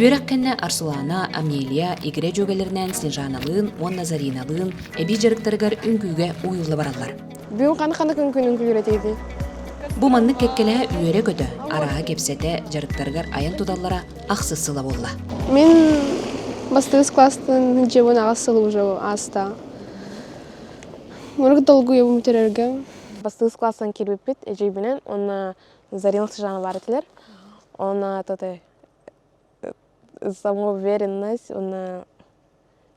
Үөрэх кэннэ Арсулана, Амелия, Игирэ дьүөгэлэринээн Снежаналыын уонна Зариналыын эбии дьарыктарыгар үҥкүүгэ уһуйулла бараллар. Бүгүн ханна-ханна күн үҥкүүлүүр этигитий? Бу маннык кэккэлэһэ үөрэ-көтө, арааһы кэпсэтэ, дьарыктарыгар айан туталлара ахсыс сыла буолла. Мин бастакы класстан дьиэбин аҕыс сыл уже ааста. Мурuk долгуйабын бүтэрэргэ. Бастакы класстан киирбиппит эдьиийбинэн уонна Зарина Сжана баар этилэр. Уонна то самоуверенность уонна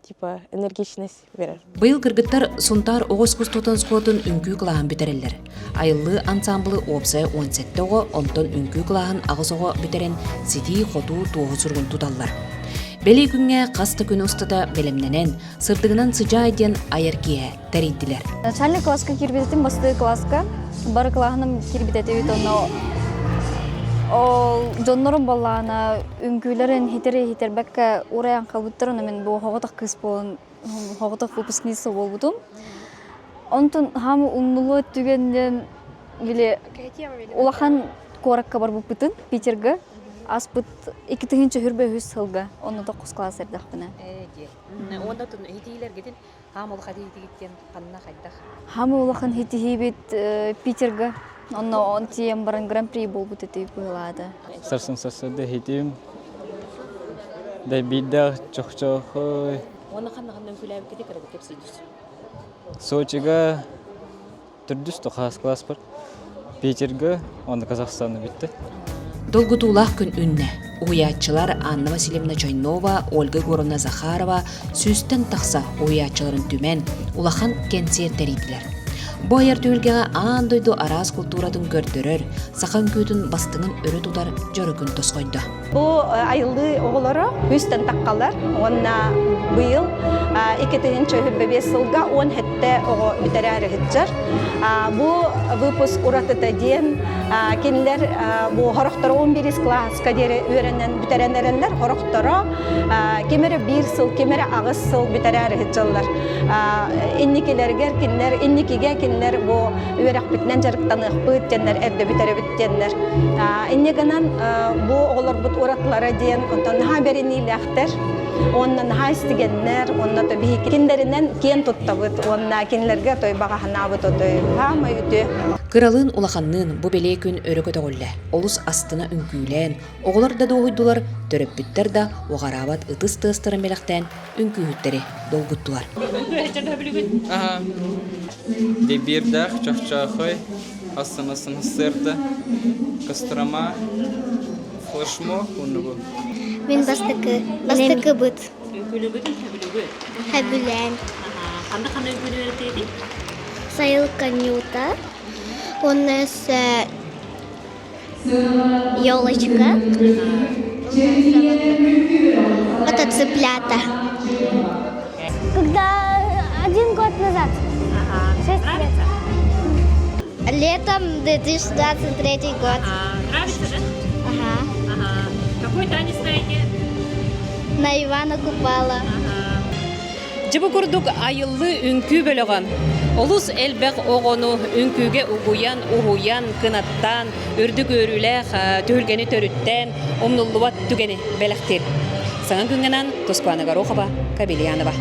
типа энергичность берер. Быйыл кыргыттар Сунтаар оҕо искусствотын оскуолатын үҥкүү кылааһын бүтэрэллэр. Айыллыы ансаамбылы уопсайа 17 оҕо, онтон үҥкүү кылааһын аҕыс оҕо бүтэрэн ситии-хотуу туоһу суругун туталлар. Бэлиэ күҥҥэ хас да күн устата бэлэмнэнэн, сырдыгынан сыдьаай диэн айар киэһэ тэрийдилэр. Начальный класска киирбитим бастакы класска бары кылааһыным киирбит этибит онно ол дьоннорум баллаана үҥкүүлэрин хитери хитербэккэ урайан халбыттар онно мин бу хоҕотох кыыс буолан хоҕотох выпускница буолбутум онтон хаамы умнулуо түгэннэн били улахан куоракка барбыппытын Питерга аспыт 2023 сылга онно токкус класс эрдэхпинэ. Уонна хитиилэргитин хаам улахан хитиигиттен ханна хайдах? Хаам улахан хитиһиибит Питерга. Онно он тиийэн баран гран-при буолбут этибит быһылаата. Сарсын сарсыарда хитиим. Да биирдээх чохчоохой. Уонна ханна ханна үҥкүүлээбиккити кырабы кэпсиидис. Сочига төрдүс тохаас класспар Питерга уонна Казахстаны бүттэ. Долгутуулаах күн үүннэ. Уһуйааччылар Анна Васильевна Чойнова, Ольга Егоровна Захарова сүүстэн тахса уһуйааччыларын түмэн, улахан кэнсиэр тэрийдилэр. Бу айар түһүлгэҕэ аан дойду араас култууратын көрдөрөр, саха үҥкүүтүн бастыҥын өрө тутар дьоро күн тосхойдо. Бу айыллыы оҕолоро үстэн таххалар уонна быйыл 2025 сылга 17 оҕо бүтэрээри сылдьар. Бу выпуск уратыта диэн кинилэр бу хорохторо 11 кылааска диэри үөрэнэн бүтэрэн эрэллэр. Хорохторо ким эрэ биир сыл, ким эрэ аҕыс сыл бүтэрээри сылдьаллар. Инникилэригэр кинилэр инникигэ кинилэр бу үөрэхпитинэн дьарыктаныахпыт диэннэр эрдэ бүтэрэбит диэннэр. Инньэ гынан бу оҕолорбут уратылара диэн онтон наһаа бэриниилээхтэр уонна наһаа истигэннэр уонна то биһиги кинилэринэн киэн туттабыт уонна кинилэргэ той баҕаһынаабыт отой хаамай үтүө. Кыралыын улаханныын бу бэлиэ күн өрө көтөҕүллэ, олус астына үҥкүүлээн, оҕолор да дуоһуйдулар, төрөппүттэр да уҕараабат ытыс тыастарын бэлэхтээн үҥкүүһүттэри долгуттулар. Дебирдах, чохчоохой, Астына сырда, Кострома, флешмоб оннугу. Мин бастакы, бастакыбыт. Үҥкүүлүгүт, үҥкүүлүгүт. Хэбүлээн. Ханна ханна үҥкүүлүгүт Сайылка Нюта. Уонна өссө елочка. Это цыплята. Когда один год назад. Ага. Нравится? Летом 2023 год. Нравится, да? Ага. Ага. Какой танец знаете? На Ивана Купала. Дьэ бу курдук айыллыы үҥкүү бөлөҕө олус элбэх оҕону үҥкүүгэ угуйан, уһуйан, кынаттаан, үрдүк үөрүүлээх түһүлгэни төрүттээн, умнуллубат түгэни бэлэхтиир. Саҥа күҥҥэнэн Тускуана Горохова, Кабельянова.